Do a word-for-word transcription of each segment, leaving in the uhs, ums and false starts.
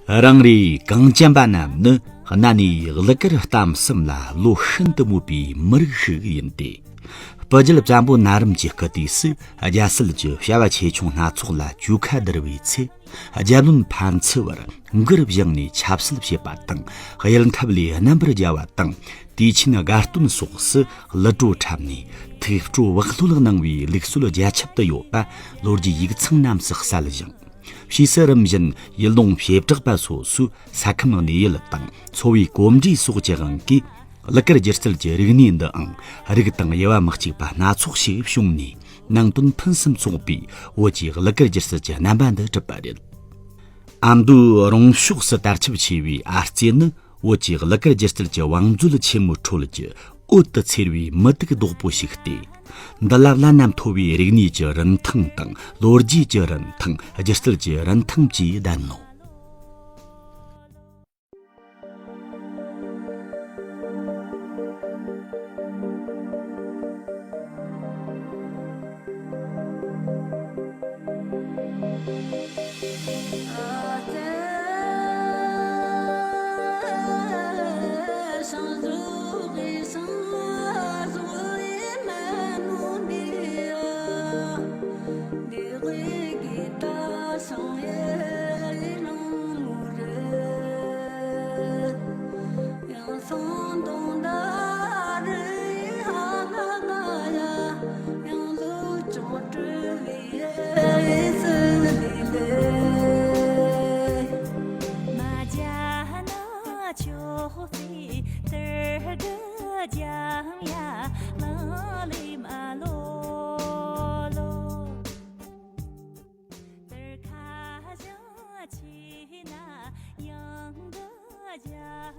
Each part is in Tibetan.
རང་རེའི་གངས་ཅན་པ་རྣམས་ནི་གནའ་ནས་གླུ་གར་གཏམ་གསུམ་ལ་བློ་ཤིན་ཏུ་མོས་པའི་མི་རིགས་ཤིག་ཡིན་ཏེ། སྤུ་རྒྱལ་བཙན་པོ་ན་རིམ་གྱི་སྐུ་དུས་སུ་རྒྱལ་སྲིད་ཀྱི་བྱ་བ་ཆེ་ཆུང་སྣ་ཚོགས་ལ་ཇུས་ཁ་བསྡུར་བའི་ཚེ། རྒྱལ་བློན་ཕན་ཚུན་བར་མགུར་བཞེངས་ནས་ཆབ་སྲིད་བྱེད་པ་དང་། གཡུལ་འཐབ་ལས་རྣམ་པར་རྒྱལ་བ་དང་། དུས་ཆེན་དགའ་སྟོན་སོགས་སུ་གླུ་བྲོ་འཁྲབ་ནས་ཐུགས་སྤྲོ་བག་ལྷོད་གནང་བའི་ལུགས་སྲོལ་རྒྱ་ཁྱབ་ཏུ་ཡོད་པ་ལོ་རྒྱུས་ཡིག་ཚང་རྣམས་སུ་གསལ་ཞིང་། ཕྱིས་སུ་རིམ་བཞིན་ཡུལ་ལུང་བྱེ་བྲག་པ་སོ་སོའི་ས་ཁམས་གནས་ཡུལ་དང་འཚོ་བའི་གོམས་འདྲིས་སོགས་ཀྱི་དབང་གིས། གླུ་གར་སྒྱུ་རྩལ་གྱི་རིག་གནས་འདིའང་རིགས་དང་དབྱེ་བ་མི་གཅིག་པ་སྣ་ཚོགས་ཤིག་བྱུང་ནས། ནང་དོན་ཕུན་སུམ་ཚོགས་པའི་བོད་ཀྱི་གླུ་གར་སྒྱུ་རྩལ་གྱི་རྣམ་པ་འདི་གྲུབ་པ་རེད། ཨ་མདོའི་རོང་ཕྱོགས་སུ་དར་ཁྱབ་ཆེ་བའི་ཨ་རྩེ་ནི། བོད་ཀྱི་གླུ་གར་སྒྱུ་རྩལ་གྱི་བང་མཛོད་ཆེན་མོའི་ཁྲོད་ཀྱི་འོད་དུ་འཚེར་བའི་མུ་ཏིག་རྡོག་པོ་ཞིག་སྟེ། འདི་ལ་བླ་ན་མཐོ་བའི་རིག་གནས་ཀྱི་རིན་ཐང་དང་ལོ་རྒྱུས་ཀྱི་རིན་ཐང་། སྒྱུ་རྩལ་གྱི་རིན་ཐང་བཅས་ལྡན་ནོ།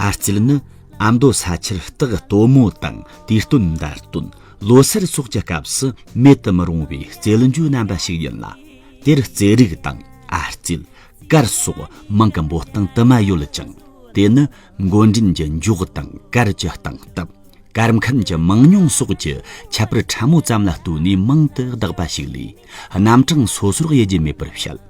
ཨ་རྩེད་ནི་ཨ་མདོ་ས་ཆར་སྟག་སྟོན་མོ་དང་དུས་སྟོན་ཟླ་སྟོན། ལོ་སར་སོགས་ཀྱི་སྐབས་སུ་མེད་དུ་མི་རུང་བའི་རྩེད་འཇོའི་རྣམ་པ་ཞིག་ཡིན་ལ། དེར་རྩེད་རིགས་དང་ཨ་རྩེད། གར་སོགས་མིང་གི་འབོད་སྟངས་དུ་མ་ཡོད་ཅིང་། དེ་ནི་མགོ་འདྲེན་གྱི་མགྱོགས་དང་གར་གྱི་སྟངས་སྟབས། གར་མཁན་གྱི་མང་ཉུང་སོགས་ཀྱི་ཁྱད་པར་ཕྲ་མོ་ཙམ་ལ་ལྟོས་ནས་མིང་དུ་བཏགས་པ་ཞིག་ལས། རྣམ་གྲངས་སོ་སོར་དབྱེ་རྒྱུ་མེད་པར་བཤད།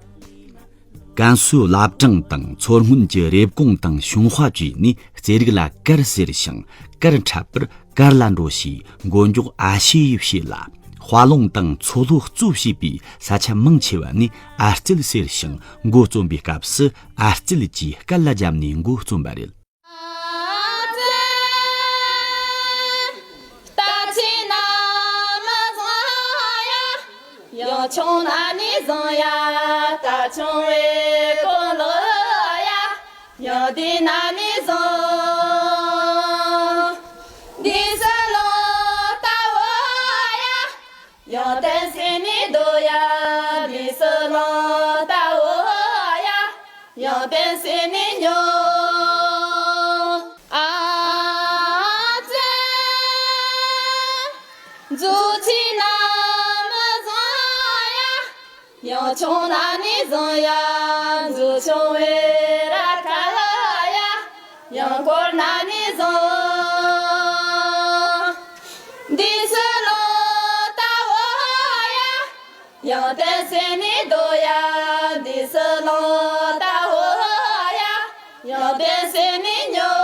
ཀན་སུའུ་བླ་བྲང་དང་མཚོ་སྔོན་གྱི་རེབ་གོང་དང་ཞུན་ཧྭ་བཅས་ནས་རྩེད་རིགས་ལ་གར་ཟེར་ཞིང་། གར་འཁྲབ་པར་གར་ལ་འགྲོ་ཞེས་མགོ་མགྱོགས་ཨ་ཤེ་ཡིས་བཤད་ལ། དཔའ་ལུང་དང་མཚོ་ལྷོ་གཙོ་བྱས་པའི་ས་ཆ་མང་ཆེ་བ་ནས་ཨ་རྩེད་ཟེར་ཞིང་། མགོ་རྩོམ་པའི་སྐབས་སུ་ཨ་རྩེད་ཅེས་སྐད་ལ་བརྒྱབ་ནས་མགོ་རྩོམ་པ་རེད། རྟ་ཆེ་ན་མི་བཟང་ཡ། ཡང་ཆུང་ན་ནི་བཟང་ཡ། རྟ་ཆུང་བའི་གོ་ལོ་ཡ། ཡང་དེ་ན་ནི་བཟང་། འདི་སུ་ལོ་ལྟ་བུ་ཡ། ཡང་བསྟན་སྲིད་ནི་རྡོ་ཡ། འདི་སུ་ལོ་ལྟ་བུ་ཡ། ཡང་བསྟན་སྲིད་ནི་ཉོ། ཨ་ཙི། མཛོ་ཆེ་ན་མི་བཟང་ཡ། ཡང་ཆུང་ན་ནི་བཟང་ཡ། མཛོ་ཆུང་བའི་ར་ཁ་ཡ། ཡང་འཁོར་ན་ནི་བཟང་། འདི་སུ་ལོ་ལྟ་བུ་ཡ། ཡང་བསྟན་སྲིད་ནི་རྡོ་ཡ། འདི་སུ་ལོ་ལྟ་བུ་ཡ། ཡང་བསྟན་སྲིད་ནི་ཉོ།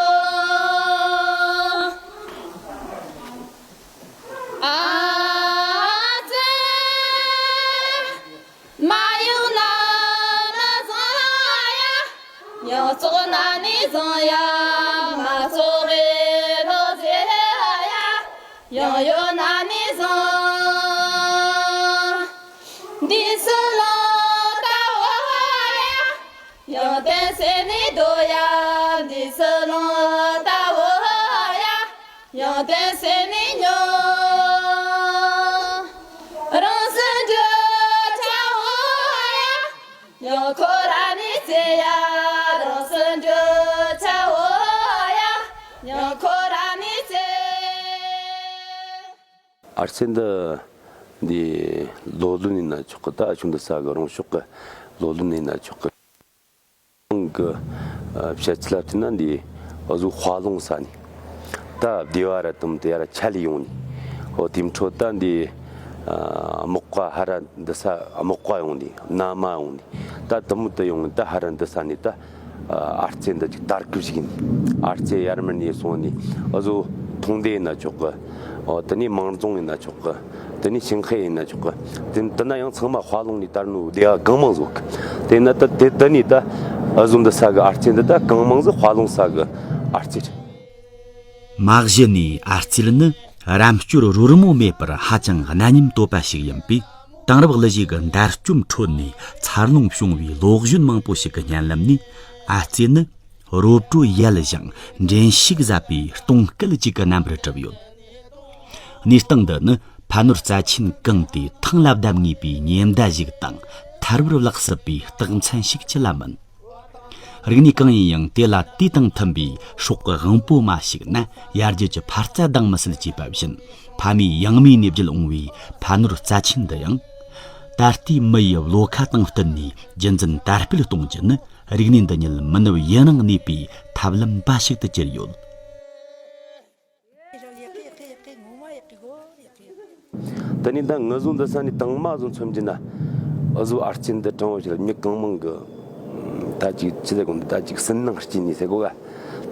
ཨ་ཙི། མ་ཡོང་ན་མི་བཟང་ཡ། ཡང་བཙོག་ན་ནི་བཟང་ཡ། མ་བཙོག་རེ་ལོ་ཟེར་ཡ། ཡང་ཡོད་ན་ནི་བཟང་། འདི་སུ་ལོ་ལྟ་བུ་ཡ། ཡང་བསྟན་སྲིད་ནི་རྡོ་ཡ། འདི་སུ་ལོ་ལྟ་བུ་ཡ། ཡང་བསྟན་སྲིད་ནི་ཉོ། རང་སུ་འགྲོ་ཆ་བོ་ཡ། ཡང་ཁོ་ར་ནི་ཚེ་ཡ། རང་སུ་འགྲོ་ཆ་བོ་ཡ། ཡང་ཁོ་ར་ནི་ཚེ། ཨ་རྩེད་འདི་འདི་ལོ་ལོན་ཡིན་ན་ཆོག་གི། ད་ཆུང་དུ་ས་གི་རང་ཕྱོགས་གི་ལོ་ལོན་ཡིན་ན་ཆོག་གི། གི་བཤད་ཚུལ་ལ་བལྟས་ན་འདི་འུ་ཟོ་དཔའ་ལུང་ས་ནས་ད་སྡེ་བ་ར་དུམ་དེ་ཡ་ར་ཆ་ལས་ཡོང་ནས། འོ་དེའི་འཕྲོ་ད་འདི་ཨ་དམག་པ་ཧ་ར་འདི་ས་དམག་པ་ཡོང་ནས། མནའ་མ་ཡོང་ནས། ད་དུམ་དུ་ཡོང་ནས། ད་ཧ་ར་འདི་ས་ནས་ད་ ཨ་རྩེ་འདི་ཅིག་དར་གི་ཞིག་ཡིན། ཨ་རྩེ་ཡར་མར་ནས་སོང་ནས་འུ་ཟོ་ཐོང་སྡེ་ཡིན་ན་ཆོག་གི། ཨོ་དེ་ནས་མང་རྫོང་ཡིན་ན་ཆོག་གི། དེ་ནས་ཞིང་ཧེ་ཡིན་ན་ཆོག་གི། དེ་དེ་ན་ཡང་ཚང་མ་དཔའ་ལུང་ནས་དར་ནོ་སྡེ་བ་གང་མང་ཟིག་ཡོད་གི། དེ་ན་ད་དེ་དེ་ནས་ད་འུ་ཟོ་འདི་ས་གི་ཨ་རྩེ་འདི་ད་གང་མང་ཟིག་དཔའ་ལུང་ས་གི་ཨ་རྩེ་རེད། མ་གཞི་ནས་ཨ་རྩེ་ནི་རམ་སྐྱོར་རོལ་མོ་མེད་པར་ཧ་ཅང་གནའ་ཉམས་དོད་པ་ཞིག་ཡིན་པས། དེང་རབས་གླུ་གཞས་ཀྱི་འདར་བཅོམ་ཁྲོད་ནས་འཚར་ལོངས་བྱུང་བའི་ལོ་གཞོན་མང་པོ་ཞིག་གི་སྙན་ལམ་ནས། ཨ་རྩེ་ནི་རོབ་བྲོ་ཡལ་ཞིང་འགྲན་ཞུགས་ཟབ་པའི་གཏོང་སྐལ་ཅིག་གི་རྣམ་པར་གྲུབ་ཡོད། གནས་སྟངས་འདི་ནི་ཕ་ནོར་རྩ་ཆེན་གང་དེ་ཐང་ལ་བརྡབ་ངེས་པའི་ཉེན་བརྡ་ཞིག་དང་ཐར་བར་བརླག་སྲིད་པའི་རྟགས་མཚན་ཞིག་ཅི་ལ་མིན། རིག་གནས་གང་ཡིན་ཡང་དེ་ལ་དུས་དང་མཐུན་པའི་སྲོག་གི་དབང་པོ་མ་ཞུགས་ན་ཡར་རྒྱས་ཀྱི་འཕར་རྩ་ལྡང་མི་སྲིད་ཅེས་པ་བཞིན། ཕ་མེས་ཡང་མེས་ནས་བརྒྱུད་འོང་བའི་ཕ་ནོར་རྩ་ཆེན་འདི་ཡང་། ད་ལྟའི་མི་ཡི་བློ་ཁ་དང་བསྟུན་ནས་རྒྱུན་འཛིན་དར་སྤེལ་གཏོང་རྒྱུ་ནི་རིག་གནས་འདི་ཉིད་མི་ནུབ་ཡུན་རིང་གནས་པའི་ཐབས་ལམ་འབའ་ཞིག་ཏུ་གྱུར་ཡོད། དེ་ནས་ད་ངུ་ཟོ་འདི་ས་ནས་དང་མ་ཟོ་མཚོན་རྒྱུ་ན། འུ་ཟོ་ཨ་རྩེ་འདི་དྲང་བོ་ཞིག་ལ་མྱི་གང་མང་གི་ད་ཅིག་ཅི་ཟེར་གོ་འདི་ད་ཅིག་སུན་སྣང་སྐྱེས་ནས་ཟེར་གོ་ག་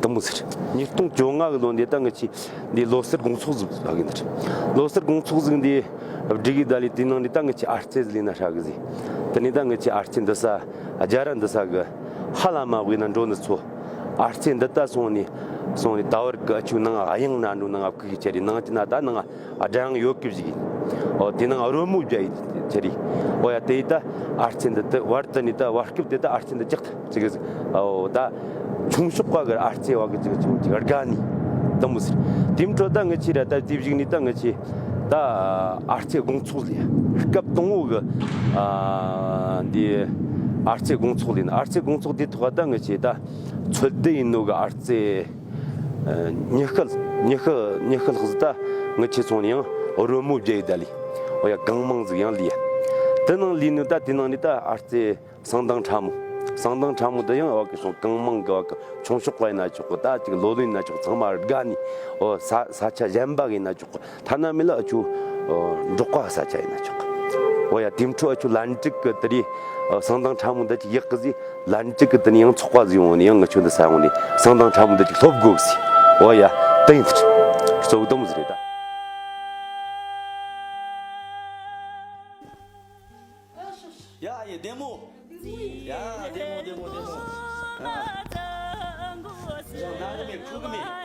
དུམ་བུ་ཟེར། ཉིས་སྟོང་བཅོ་ལྔ་གི་ལོ་འདི་ད་ངི་ཆི་འདི་ལོ་སར་དགོང་ཚོགས་ཟིག་ཧ་གི་འདི་ལོ་སར་དགོང་ཚོགས་ཟིག་འདི་སྒྲིག་གི་ད་ལི་དེ་ནང་འདི་ད་ངི་ཆི་ཨ་རྩེ་ཟིག་ལི་ན་ཧྲ་གི་ཟིག་དེ་ནས་ད་ངི་ཆི་ཨ་རྩེ་འདི་ས་རྒྱ་ར་འདི་ས་གི་ཧ་ལ་མ་དབུས་ན་འགྲོ་ནི་ཚོ། ཨ་རྩེ་འདི་ད་སོང་ནས་སོང་ནས་ད་བར་གི་ཨ་ཆུ་ནང་གཡེང་ན་འགྲོ་ནང་ཨ་ཁུག་གི་ཆེ་རི་ནང་ཅི་ན་ད་ནང་། སྒྲ་དབྱངས་ཡོད་གི་ཞིག་ཡིན། ཨོ་དེ་ནང་རོལ་མོ་རྒྱག་ཡིན་ཆེ་རེད། ཨོ་ཡ་དེ་ཡིས་ད་ཨ་རྩེ་འདི་དེ་བར་དུ་ནི་ད་བར་སྐབས་དེ་ད་ཨ་རྩེ་འདི་ཅག་ཐ་ཅིག་གི་ཨོ་ད་ཆུང་ཤོག་པ་གི་ཨ་རྩེ་བ་གི་ཅིག་ཆུང་ཅིག་དགའ་ནི་དམ་མོ་ཟེར། དེ་འཕྲོ་ད་ངི་ཆི་ར་ད་དེ་བཞིག་ནི་ད་ངི་ཆི་ད་ཨ་རྩེ་དགོང་ཚོགས་ལས་སྐབས་དང་བོ་གི་ཨ་འདི་ཨ་རྩེ་དགོང་ཚོགས་ལས་ན་ཨ་རྩེ་དགོང་ཚོགས་དེ་ཐོག་ད་ངི་ཆི་ད་ཚོད་ལྟ་ཡིན་ནོ་གི་ཨ་རྩེ། ཉི་ཤུ་ཉི་ཤུ་ཉི་ཤུ་ལྷག་ཟིག་ད་ངི་ཆི་སོང་ནས་ཡང་རོལ་མོ་རྒྱག་ཡི་ད་ལི། ཨོ་ཡ་གང་མང་ཟིག་ཡང་ལི་ཡ། དེ་ནང་ལི་ནི་ད་དེ་ནང་ནི་ད་ཨ་རྩེ་ཟངས་མདངས་ཕྲ་མོ། ཟངས་མདངས་ཕྲ་མོ་དེ་ཡང་བ་གི་སོང་གང་མང་གི་བ་གི་ཆུང་ཤོག་པ་ཡིན་ན་ཆོག་གི། ད་ཅིག་ལོ་ལོན་ཡིན་ན་ཆོག་ཚང་མ་དགའ་ནི། ཨོ་ས་ས་ཆ་གཞན་པ་གི་ཡིན་ན་ཆོག་གི། ཐ་ན་མི་ལ་ཨ་ཆུ་འབྲོག་པ་ས་ཆ་ཡིན་ན་ཆོག་གི། ཨོ་ཡ་དེ་འཕྲོ་ཨ་ཆུ་ལན་ཀྲིག་གི་དེ་རི་ཟངས་མདངས་ཕྲ་མོ་འདི་ཅིག་ཡག་གི་ཟིག་ལན་གཅིག་གི་དེ་ནས་ཡང་ཚོགས་པ་ཟིག་ཡོང་ནས་ཡང་ང་ཆོ་འདི་ས་ཡོང་ནས་ཟངས་མདངས་ཕྲ་མོ་འདི་ཅིག་སློབ་དགོས་ཟིག་ཨོ་ཡ་དེ་ཡིན་ཚུལ་གཙོ་བོ་དེ་མོ་ཟིག་རེད་ད། ཡ་ཡེ་བདེ་མོ། ཡ་བདེ་མོ་བདེ་མོ་བདེ་མོ། ཡ་ན་གི་མེད་ཁུ་གི་མེད།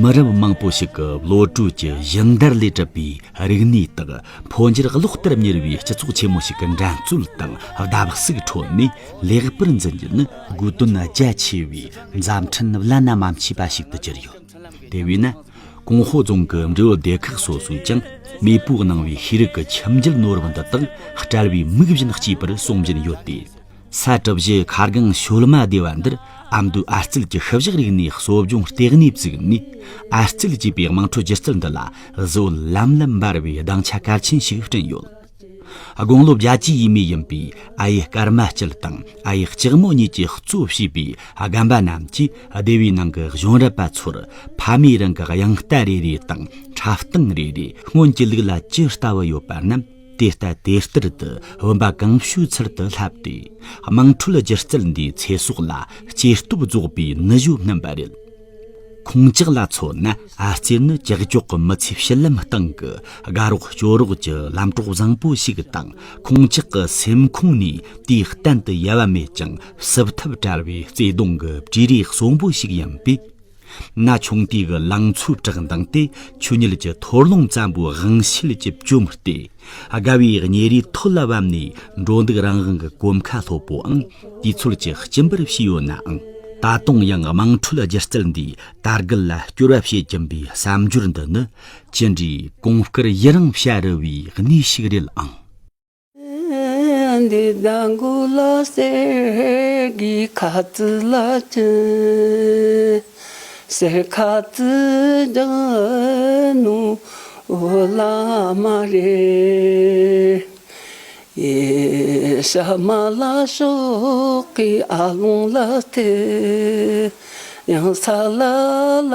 མི་རབས་མང་པོ་ཞིག་གི་བློ་གྲོས་ཀྱི་བཞིན་བརྡར་ལས་གྲུབ་པའི་རིག་གནས་དག་འཕོ་འགྱུར་གློག་ལྟར་མྱུར་བའི་སྤྱི་ཚོགས་ཆེན་མོ་ཞིག་གི་འགྲན་རྩོད་དང་བརྡབ་གསིག་ཁྲོད་ནས་ལེགས་པར་འཛིན་རྒྱུ་ནི་དགོས་དོན་རྒྱ་ཆེ་བའི་མཛའ་མཐུན་བླ་ན་མ་མཆིས་པ་ཞིག་ཏུ་གྱུར་ཡོད། དེ་བས་ན། ཀོང་ཧོ་རྫོང་གི་འབྲེལ་ཡོད་སྡེ་ཁག་སོ་སོས་ཀྱང་མེས་པོས་གནང་བའི་ཤེས་རིག་གི་ཁྱིམ་རྒྱུད་ནོར་བུ་འདི་དག་བསྐྲལ་བའི་མིག་བཞིན་གཅེས་པར་སྲུང་བཞིན་ཡོད་དེ། ས་གྲུ་བཞི་ཁ་སྒང་ཤོལ་མ་སྡེ་བ་འདིར་ཨ་མདོའི་ཨ་རྩེད་ཀྱི་ཤུལ་བཞག་རིག་གནས་གསོ་སྦྱོང་ལྟེ་གནས་བཙུགས་ནས། ཨ་རྩེད་ཅེས་པའི་དམངས་ཁྲོད་སྒྱུ་རྩལ་འདི་ལ་གཟི་འོད་ལམ་ལམ་འབར་བའི་སྡིངས་ཆ་གལ་ཆེན་ཞིག་བསྐྲུན་ཡོད། དགུང་ལོ་བརྒྱད་ཅུའི་ཡས་མས་ཡིན་པའི་ཨ་ཡེ་སྐར་མ་སྐྱིད་དང་ཨ་ཡེ་ལྕགས་མོ་གཉིས་ཀྱིས་གཙོ་བྱས་པའི་རྒན་པ་རྣམས་ཀྱིས་སྡེ་བའི་ནང་གི་གཞོན་རབས་པ་ཚོར་ཕ་མེས་རང་གི་དབྱངས་རྟ་རེ་རེ་དང་འཁྲབ་སྟོན་རེ་རེ། སྔོན་གྱི་ལུགས་ལ་ཇི་ལྟ་བུ་ཡོད་པ་རྣམས་དེ་ལྟ་དེ་ལྟར་དུ་བུམ་པ་གང་བྱོའི་ཚུལ་དུ་བསླབས་ཏེ། དམངས་ཁྲོད་སྒྱུ་རྩལ་འདིའི་ཚེ་སྲོག་ལ་སྐྱེས་སྟོབས་རྫོགས་པའི་ནུ་ཞོ་སྣོན་པ་རེད། ཁོང་ཅག་ལ་མཚོན་ན་ཨ་རྩེ་ནི་ཀྱག་ཀྱོག་གི་མི་ཚེའི་ཕྱི་ལམ་སྟེང་གི་དགའ་རོགས་སྐྱོ་རོགས་ཀྱི་ལམ་གྲོགས་བཟང་པོ་ཞིག་དང་། ཁོང་ཅག་གི་སེམས་ཁོང་ནས་དུས་གཏན་དུ་ཡལ་བ་མེད་ཅིང་བསུབ་ཐབས་བྲལ་བའི་བརྩེ་དུང་གི་བྲིས་རིས་གསོན་པོ་ཞིག་ཡིན་པས། ན་ཆུང་དུས་ཀྱི་ལང་ཚོའི་བཀྲག་མདངས་དེ་ཆོས་ཉིད་ཀྱི་འཐོར་རླུང་ཙམ་པོའི་དབང་ཤེད་ཀྱིས་བཅོམ་སྟེ། དགའ་བའི་ཉེ་རིས་ཐོད་ལ་བབས་ནས་འགྲོ་འདུག་རང་དབང་གི་གོམ་ཁ་སློབ་པོའང་དུས་ཚོད་ཀྱིས་གཅིན་པར་བྱས་ཡོད་ནའང་། ད་དུང་ཡང་དམངས་ཁྲོད་སྒྱུ་རྩལ་འདིའི་དར་རྒུད་ལ་སྐྱོར་བ་བྱེད་ཀྱིན་པའི་བསམ་སྦྱོར་འདི་ནི་ཅི་འདྲའི་གོང་དཀར་ཡི་རངས་བྱ་རུ་བའི་གནས་ཤིག་རེད་ཨང་། འདི་ཟླ་མགོ་ལ་གསེར་གྱི་ཁ་ཙི་ལ་ཅི། གསེར་ཁ་ཙི་རྒྱག་ནོ་བླ་མ་རེད། ཨེ་ཤ་མ་ལ་ཤོག་གི་ཨ་ལོང་ལ་སྟེ་ཡང་ས་ལ་ལ་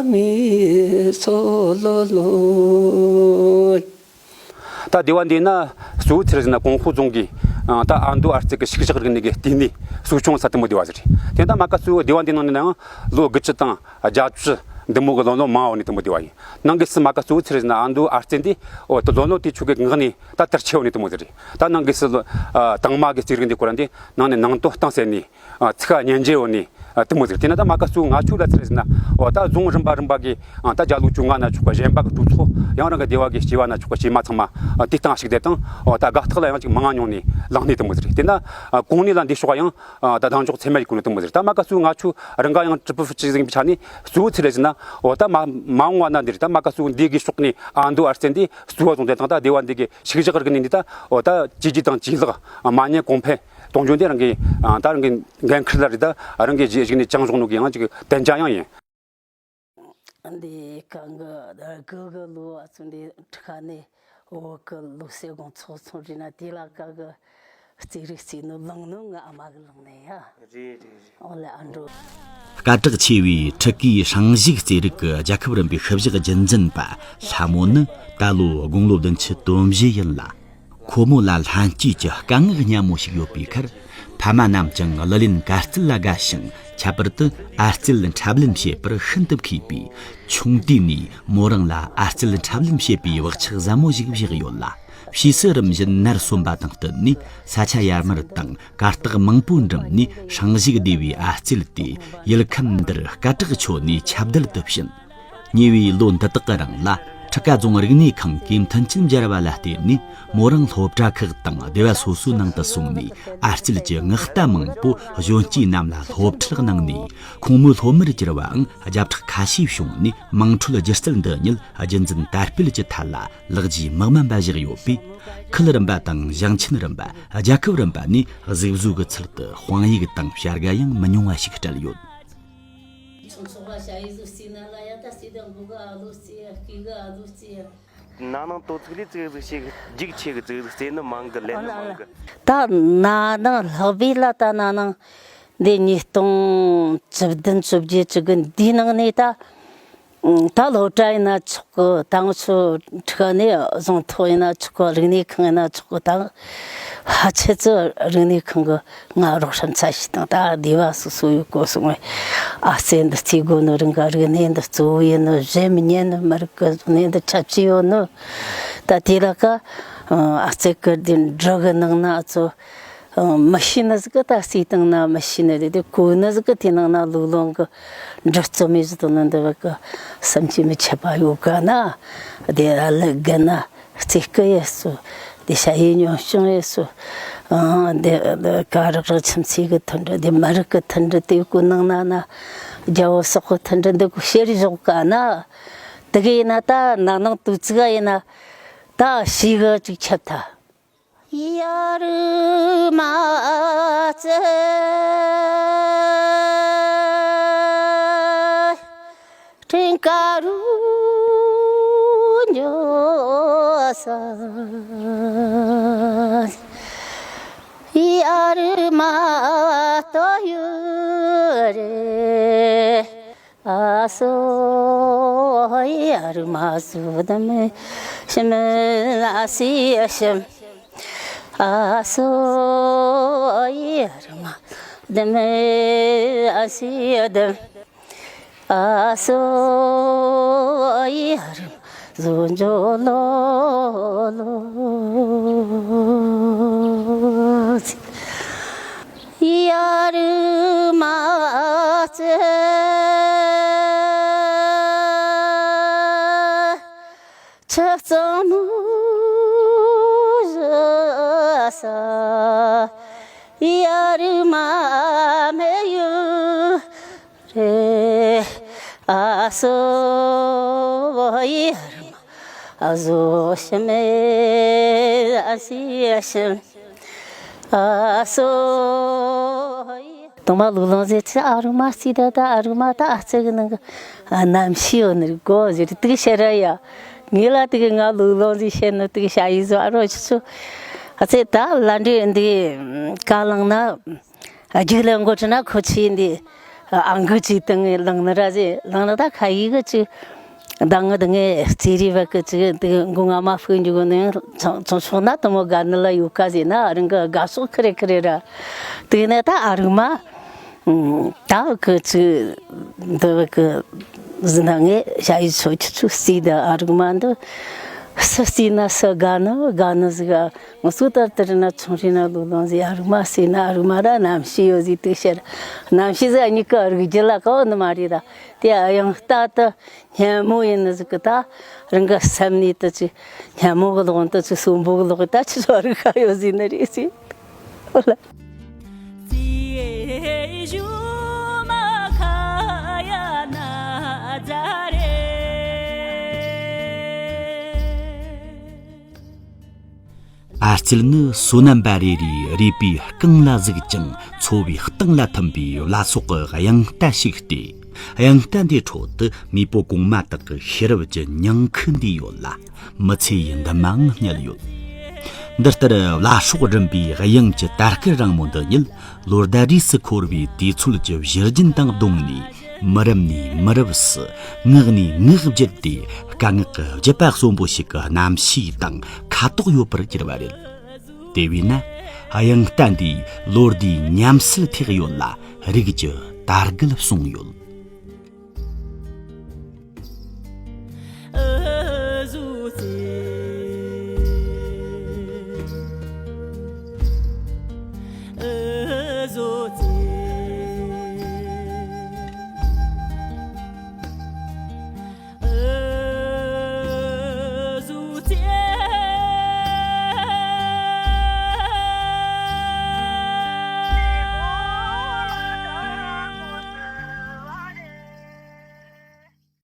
མི་སོ་ལོ་ལོ། ད་སྡེ་བ་འདི་ན་གཙོ་བོ་ཚེ་རིང་ན་ཀོང་ཧོ་རྫོང་གི་ ཨ། ད་ཨ་མདོ་ཨ་རྩེ་གི་ཕྱུགས་ཞག་རིག་གནས་ཀྱི་ལྟེ་གནས་གཙོ་སྐྱོང་ས་དེ་མོ་དེ་བ་ཟིག་རེད། དེ་ད་མ་ག་གཙོ་བོ་སྡེ་བ་འདི་ནང་ནས་ནའང་ལོ་དགུ་བཅུ་དང་བརྒྱད་ཅུ་འདི་མོ་གི་ལོ་ལོ་མང་བ་ནས་དེ་མོ་དེ་བ་ཡིན། ནང་གི་སྲིད་མ་ག་གཙོ་བོ་ཚེ་རེ་ཟིན་ན་ཨ་མདོ་ཨ་རྩེ་འདི་འོ་ད་ལོ་ལོ་དེ་ཆོ་གི་ངག་ནས་ད་དར་ཆེ་བ་ནས་དེ་མོ་ཟིག་རེད། ད་ནང་གི་སྲིད་ལོ་ཨ་དང་མ་གི་རྩེད་རིགས་འདི་ཁོ་ར་འདི་ནང་ནས་ནང་དོན་གཏིང་ཟབ་ནས། ཨ། ཚིག་ཉན་རྗེ་བོ་ནི། ཨ། དེ་མོ་ཟིག་དེ་ན་ད་མ་ག་གཙོ་བོ་ང་ཆོ་ལ་ཚེ་རེ་ཟིན་ན། འོ་ད་རྫོང་རིམ་པ་རིམ་པ་གི། ཨ། ད་རྒྱ་ལོ་བཅོ་ལྔ་ན་ཆོག་གི་གཞན་པ་གི་གྲོས་ཚོགས། ཡང་རང་གི་སྡེ་བ་གི་སྐྱེས་པ་ན་ཆོག་གི་སྐྱེས་མ་ཚང་མ། ཨ། དེ་སྟེང་ཞུགས་བསྡད་དང་། འོ་ད་དགའ་རྟགས་ལ་ཡང་ཅིག་མང་ང་ཉུང་ནས་ལངས་ནས་དེ་མོ་ཟིག་དེ་ན། ཨ། གོང་ནས་ལ་འདི་ཕྱོགས་ཡང་། ཨ། ད་གདེང་འཇོག་ཚད་མེད་ཡིན་གོ་ནི་དེ་མོ་ཟིག་ད་མ་ག་གཙོ་བོ་ང་ཆོ་རང་ག་ཡང་གྲུབ་པ་ཕུ་ཅི་ཟིག་ཡིན་པའི་ཆ་ནས་གཙོ་བོ་ཚེ་རེ་ཟིན་ན། འོ་ད་མ་མ་འོངས་བ་ན་འདིར་ད་མ་ག་གཙོ་བོ་འདི་གི་ཕྱོགས་ནས་ཨ་མདོ་ཨ་རྩེ་འདི་གཙོ་བོ་བཟུང་བསྡད་དང་། ད་སྡེ་བ་འདི་གི་ཕྱུགས་ཞག་རིག་གནས་འདི་ད། འོ་ད་བཅོས་སྒྱུར་དང་བཅོས་ལེགས། མ་ཉེས་གོང་འཕེལ། གཏོང་རྒྱུ་འདི་རང་གི། ཨ། ད་རང་གི་འགན་ཁུར་ལ་རེད། ད་རང་གི་རྗེས་གཞུག་ནས་བཅངས་འཇོག་ནོ་གི་ཡང་ཅིག་གཏན་འཇགས་ཡང་ཡིན། འདི་གང་གི་གི་གི་ལོ་ཨ་ཚོ་འདི་ཁྲི་ཁ་ནས་བོད་གི་ལོ་གསེར་དགུང་ཚོགས་ཚོགས་རེད་ན། དེ་ལ་ག་གི་རྩེད་རིགས་རྩེད་ནོ་བླངས་ནོ་ང་ཨ་མ་གི་བླངས་ནས་ཡ། རེད་རེད་རེད། འོ་ལེ་ཨ་འགྲོ། སྐད་གྲགས་ཆེ་བའི་ཁྲི་ཀའི་སྲང་ཞིག་རྩེད་རིགས་ཀྱི་རྒྱལ་ཁབ་རིམ་པའི་ཤུལ་བཞག་རྒྱུན་འཛིན་པ་ལྷ་མོ་ནི་ད་ལོ་དགུང་ལོ་བདུན་ཅུ་དོན་བཞི་ཡིན་ལ། ཁོ་མོ་ལ་ལྷན་སྐྱེས་ཀྱི་དཀའ་ངལ་སྙན་མོ་ཞིག་ཡོད་པའི་ཁར། ཕ་མ་རྣམས་ཀྱང་གླུ་ལེན་གར་རྩེད་ལ་དགའ་ཞིང་། ཁྱད་པར་དུ་ཨ་རྩེད་འཁྲབ་ལེན་བྱེད་པར་ཤིན་ཏུ་མཁས་པས། ཆུང་དུས་ནས་མོ་རང་ལ་ཨ་རྩེད་འཁྲབ་ལེན་བྱེད་པའི་བག་ཆགས་ཟབ་མོ་ཞིག་བཞག་ཡོད་ལ། ཕྱིས་སུ་རིམ་བཞིན་ནར་སོན་པ་དང་བསྟུན་ནས་ས་ཆ་ཡར་མར་དང་། གར་སྟེགས་མང་པོ་འགྲིམས་ནས་སྲང་ཞིག་སྡེ་བའི་ཨ་རྩེད་དེ་ཡུལ་ཁམས་འདིར་སྐད་གྲགས་ཆོད་ནས་ཁྱབ་གདལ་དུ་ཕྱིན། ཉེ་བའི་ལོ་འདི་དག་གི་རིང་ལ་ཁྲི་ཀ་རྫོང་རིག་གནས་ཁང་གིས་མཐུན་རྐྱེན་སྦྱར་བ་ལ་བརྟེན་ནས། མོ་རང་སློབ་གྲྭ་ཁག་དང་སྡེ་བ་སོ་སོའི་ནང་དུ་སོང་ནས་ཨ་རྩེད་ཀྱི་ངག་རྟ་མང་པོ་གཞོན་སྐྱེས་རྣམས་ལ་སློབ་ཁྲིད་གནང་ནས། ཁོང་མོའི་སློབ་མར་གྱུར་བའང་བརྒྱ་ཕྲག་ཁ་ཤས་བྱུང་ནས། དམངས་ཁྲོད་སྒྱུ་རྩལ་འདི་ཉིད་རྒྱུན་འཛིན་དར་སྤེལ་གྱི་ཐད་ལ་ལེགས་ཇུས་མི་དམན་པ་བཞག་ཡོད་པས། ཁུལ་རིམ་པ་དང་ཞིང་ཆེན་རིམ་པ། རྒྱལ་ཁབ་རིམ་པ་ནས་གཟིགས་བཟོ་གི་ཚུལ་དུ་དཔང་ཡིག་དང་བྱ་དགའ་ཡང་མི་ཉུང་བ་ཞིག་སྤྲད་ཡོད། ཆུང་ཆུང་བ་ཞ་ཡི་བཟོ་རྩེ་ན་ལ་ཡ། ད་རྩེ་དང་འགོ་ག་ཨ་ལོ་རྩེ་ཡ། སྐེ་ག་ཨ་ལོ་རྩེ་ཡ། ན་ནིང་དོ་ཚིགས་ལས་ཙིག་ཟིག་ཤེས་གི། རྒྱུག་ཆེ་གི། ཙིག་ཟིག་རྩེ་ནི་མང་གི། ལེན་ནི་མང་གི། ད་ན་ནིང་ལྷག་པའི་ལ། ད་ན་ནིང་འདི་ཉིས་སྟོང་བཅུ་བདུན་བཅོ་བརྒྱད་བཅུ་དགུ་འདིའི་ནང་ནས་ད། ད་སློབ་གྲྭ་ཡིན་ན་ཆོག་གི། ད་ང་ཚོ་ཁྲི་ནས་བཟུང་ཐོག་ཡིན་ན་ཆོག་གི། རིག་གནས་ཁང་ཡིན་ན་ཆོག་གི། ད་ཕལ་ཆེར་ཚོ་རིག་གནས་ཁང་གི་ང་རོགས་རམ་ཚ་ཞིག་དང་། ད་སྡེ་བ་སོ་སོ་ཡོད་གོ་སོང་བས། ཨ་རྩེད་འདི་རྩེ་དགོས་ནོ་རིང་ག། རིག་གནས་འདི་གཙོ་བོ་ཡིན་ནོ། གཞན་མི་ཉན་ནོ། མི་རིགས་ཀྱི་གཞུང་ནས་འདི་ཁྱད་ཆོས་ཡོད་ནོ། ད་དེ་ལ་ཀ་ཨ་རྩེད་ཀྱི་འདི་འབྲུ་གི་ནང་ན་ཨ་ཚོ། ཨ། མི་ཤེས་ནི་ཟིག་གི་ད་རྩེ་བཏང་ན་མི་ཤེས་ནི་རེད། དེ་གོ་ནི་ཟིག་གི་དེ་ནང་ན་ལུག་ལོང་གི་འབྲུ་རྩོམ་མི་ཟིག་དང་ནི་འདི་བ་གི་བསམ་གྱིས་མི་ཁྱབ་པ་ཡོད་ག་ན། དེ་ཨ་ལི་གི་ན་རྩེ་སྐུ་ཡེ་སོ། དེ་ཞ་ཡི་ཉོ་ཤོང་ཡེ་སོ། ཨ། དེ་ག་རག་རག་ཁྱིམ་མཚེས་གི་མཐུན་སྒྲིལ། དེ་མི་རིགས་གི་མཐུན་སྒྲིལ། དེ་གོ་ནང་ན་ན་རྒྱལ་པོ་སོག་གི་མཐུན་སྒྲིལ་འདི་གོ་ཤེས་རིག་ཞོག་ག་ན། དེ་གི་ཡིན་ན་ད་ན་ནིང་དུས་ཚིགས་ཡིན་ན་ད་ཤེས་གི་ཅིག་ཁྱབ་ཐལ། ཡར་མ་ཙི་སྤྲིན་དཀར་རུ་འགྲོ་ས། ཡར་མ་ལྟོ་ཡུ་རེ། ཨ་སོ་ཡར་མ་སོ་དམ་ཤམ་ཨ་སི་ཨ་ཤམ། ཨ་སོ་ཡར་མ་དམ་ཨ་སི་དམ། ཨ་སོ་ཡར་མ་བཟོ་འཇོ་ལོ་ལོ། ཡར་མ་ཙི་ཆུ་གཙང་མོ་བཞུ་ས། ཡར་མ་མེ་ཡུ་རེ། ཨ་སོ་ཡར་མ་བཟོ་ཤམ་ཨ་སི་ཨ་ཤམ། ཨ་སོ། དང་མ་ལུག་ལོང་ཟེར་ཚེ་ཨ་རུ་མ་རྩེ་ད། ད་ཨ་རུ་མ་ད་ཨ་རྩེ་གི་ནང་གི་རྣམ་ཤེས་ཡོད་ནི་རེད་གོ་ཟེར། དེ་གི་ཤེས་ར་ཡ། ངེད་ལ་དེ་གི་ང་ལུག་ལོང་ཟེར་བཤད་ནི་དེ་གི་ཞ་ཡི་བཟོ། ཨ་རོ་ཆུ་ཆུ། ཨ་ཙེ་ད་ལ་འདྲེ་འདི་ཀ་ལང་ན་རྒྱུགས་ལེན་འགོ་ཁྲིད་ན་ཁོ་ཆེ་འདི་ཨང་ཀི་ཅིག་དང་ལང་ནི་ར་ཟེར། ལང་ན་ད་ཁ་ཡི་གི་ཅིག་ད་ངི་ད་ངས་རྩེ་རི་བ་གི་ཅིག་དེ་མགོ་རྔ་མ་ཕུག་འཇུག་ནས་ཚོང་ཚོང་ན་དུ་མོ་དགའ་ནི་ལ་ཡོད་ཀ་ཟེར་ན་རང་གི་དགའ་སོགས་ཁི་རེ་ཁི་རེ་ར། དེ་ནས་ད་ཨ་རུག་མ། ད་གི་ཅིག་འདི་བ་གི་ཟི་ན་ངས་ཞ་ཡི་ཚོ་ཁྱི་ཚོ་སི་ད་ཨ་རུག་མ་འདི་སི་སི་ན་སི་དགའ་ནི་དགའ་ནི་ཟིག་ང་སུ་ད་དེ་རི་ན་ཚོང་རི་ན་ལུ་ལོང་ཟི་ཨ་རུག་མ་སི་ན་ཨ་རུག་མ་ར་རྣམ་ཤེས་ཡོད་ཟི་དུ་ཤར། རྣམ་ཤེས་ཟི་ཨ་ཉི་ཀ་ཨ་རུག་རྒྱུ་ལ་ཀ་འོ་ནི་མ་རེད་ད། དེ་ཨ་ཡང་ལྟ་དུ་སྙན་མོ་ཡིན་ནི་ཟིག་གི་ད་རང་གི་སེམས་ནས་དུ་ཅི་སྙན་མོ་གི་ལོག་དུ་ཅི་གསོན་པོ་གི་ལོག་ད་ཅི་ཚོ་རིག་ཁ་ཡོད་ཟིན་ནི་རེད་ཟིན། ཨོ་ལ། ཨ་རྩིལ་ནི་སོ་ནམ་པ་རེ་རེའི་རུས་པའི་རྐང་ལ་གཟིགས་ཀྱང་འཚོ་བའི་སྟེང་ལ་ཐིམ་པའི་བླ་སྲོག་གི་དབྱངས་རྟ་ཞིག་སྟེ། དབྱངས་རྟ་འདིའི་ཁྲོད་དུ་མེས་པོ་གོང་མ་དག་གི་ཤེས་རབ་ཀྱི་ཉིང་ཁུ་འདུས་ཡོད་ལ། མི་ཚེ་ཡི་འདབ་མའང་བསྙལ་ཡོད། འདི་ལྟར་བླ་སྲོག་རིམ་པའི་དབྱངས་ཀྱི་དར་སྐུད་རིང་མོ་འདི་ཉིད་ལོ་ཟླ་རིས་སུ་འཁོར་བའི་དུས་ཚོད་ཀྱི་བཞུར་རྒྱུན་དང་བསྡོངས་ནས། མི་རབས་ནས་མི་རབས་སུ་ངག་ནས་ངག་བརྒྱུད་དེ་དཀའ་ངལ་གྱི་བརྒྱུད་པ་གསོན་པོ་ཞིག་གི་རྣམ་ཤེས་དང་ཁ་དོག་ཡོད་པར་གྱུར་པ་རེད། དེ་བས་ན་དབྱངས་རྟ་འདིས་ལོ་ཟླའི་ཉམས་སད་ཐེག་ཡོད་ལ། རིགས་ཀྱི་དར་རྒུད་བསྲུངས་ཡོད།